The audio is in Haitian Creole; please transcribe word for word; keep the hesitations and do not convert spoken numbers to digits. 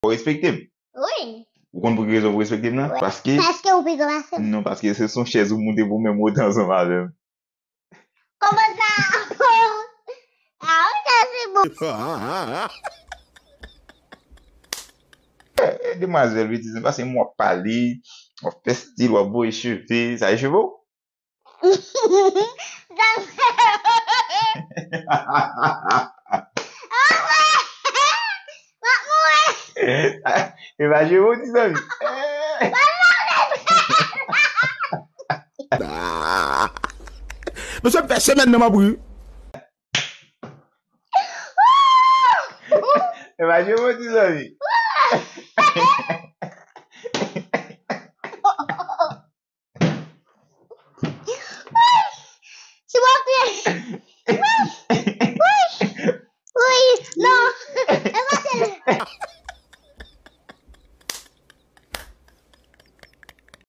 Ou respekte m? Wi. Ou konn pou ki rezon pou respekte m nan? Paske, Paske ou pi gwo pase m. Non, paske se sou chèz ou moute pou menm ou te ansanm avè m. Kòman sa? Ah wi, sa se bon. Demwazèl betiz, paske m w ap pale, w ap fè stil, w ap voye cheve, sa e cheve w? Sa se. Ah wi. M ap mouri. E pa cheve w, ti zanmi. Mesye, m fè semèn nan m ap ri. E pa cheve w, ti zanmi.